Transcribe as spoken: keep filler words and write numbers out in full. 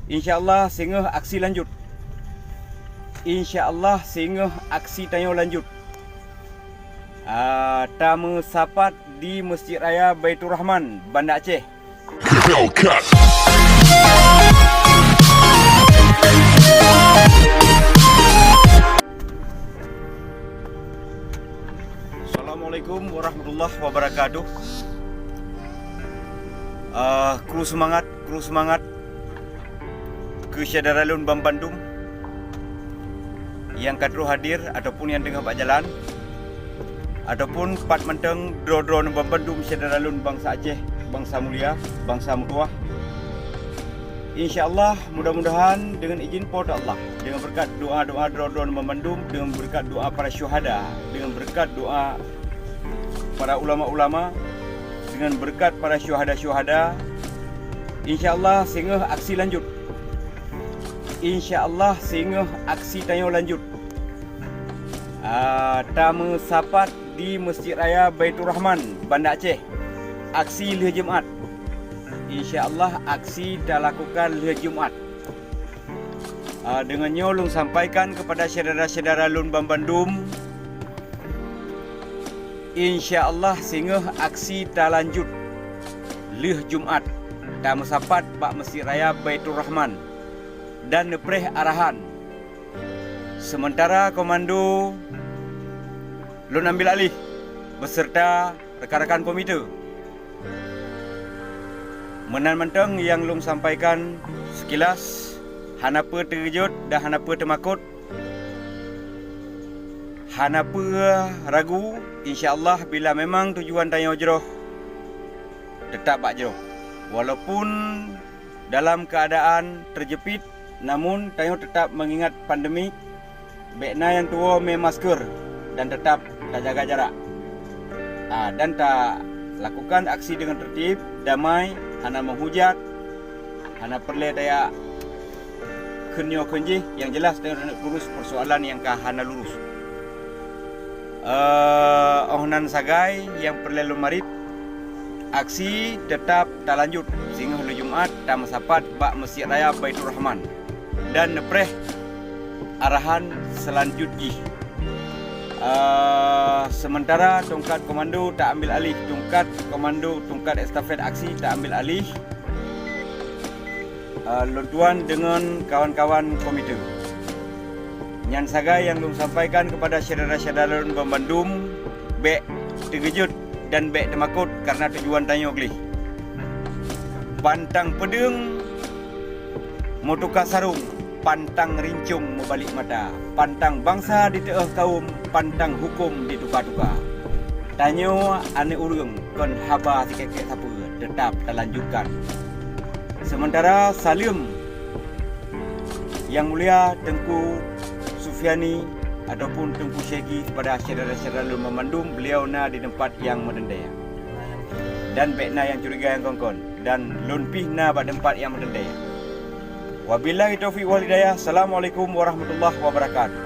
Insya Allah singoh aksi lanjut. Insya Allah singoh aksi tanyoe lanjut. Ah, tameusapat di Masjid Raya Baiturrahman, Banda Aceh. Hellcat. Assalamualaikum warahmatullahi wabarakatuh. Ah, kru seumangat, kru seumangat keu syedara lôn banmandum nyang ka troh hadir ataupun nyang teungoh bak jalan, ataupun pat mantong droe-droe banmandum syedara lôn bansa Aceh, bansa mulia, bansa meutuwah. Insya Allah, mudah-mudahan dengan izin Po teu Allah, dengan berkat doa-doa droe-droe banmandum, dengan berkat doa para syuhada, dengan berkat doa para ulama-ulama, dengan berkat para syuhada-syuhada, insya Allah singoh aksi lanjut. Insya Allah singoh aksi tanyoe lanjut. Ah, tameusapat di Masjid Raya Baiturrahman, Banda Aceh. Aksi lheueh Jumat. Insya Allah aksi talakukan lheueh Jumat. Ah, deungon nyoe lôn sampaikan keupada syedara-syedara lôn banmandum, insya Allah singoh aksi talanjut lheueh Jumat, tameusapat bak Masjid Raya Baiturrahman dan neupreh arahan. Sementara komando lôn ambil alih beserta rekan-rekan komite. Meunan mantong nyang lôn sampaikan sekilas, hana peue teukeujot dan hana peue teumakot, hana peue ragu, insya Allah bila memang tujuan tanyoe jroh, teutap bak jroh. Walaupun dalam keuadaan teujeupit, namun tanyoe teutap meungingat pandemi, bék na nyang tuwoe mé masker dan teutap tajaga jarak. Ah, dan talakukan aksi deungon tertib, damai, hana meuhujat, hana peureulée tajak kheun nyoe kheun jih, nyang jeulaih tanyoe lurus peusoalan nyang ka hana lurus. Eh, óh nan sagai nyang peureulée lôn marit, aksi teutap talanjut singoh lheueh Jumat tameusapat bak Masjid Raya Baiturrahman dan neupreh arahan seulanjut jih. Eh, sementara tungkat komando taambil alih, tungkat komando, tungkat estafet aksi taambil alih, eh, lôn tuan deungon kawan-kawan komite. Nyan sagai nyang lôn sampaikan keupada syedara-syedara lôn banmandum, bék teukeujot dan bék teumakot kareuna tujuan tanyoe gleh. Pantang peudeueng meutuka sarong, pantang rincong meubalek mata, pantang bansa diteuôh kawöm, pantang huköm dituka-tuka. Tanyoe aneuëk ureuëng kon haba sikét-sikét sapeue, teutap talanjutkan. Sementara saleuem Yang Mulia Teungku Sufiani ataupun Teungku Syegi kepada syedara-syedara lôn banmandum, beliau na di teumpat nyang meudendeh. Dan bék na nyang curiga nyang kon-kon, dan lôn pih na bak teumpat nyang meudendeh. Wabillahi taufiq wal hidayah. Assalamualaikum warahmatullahi wabarakatuh.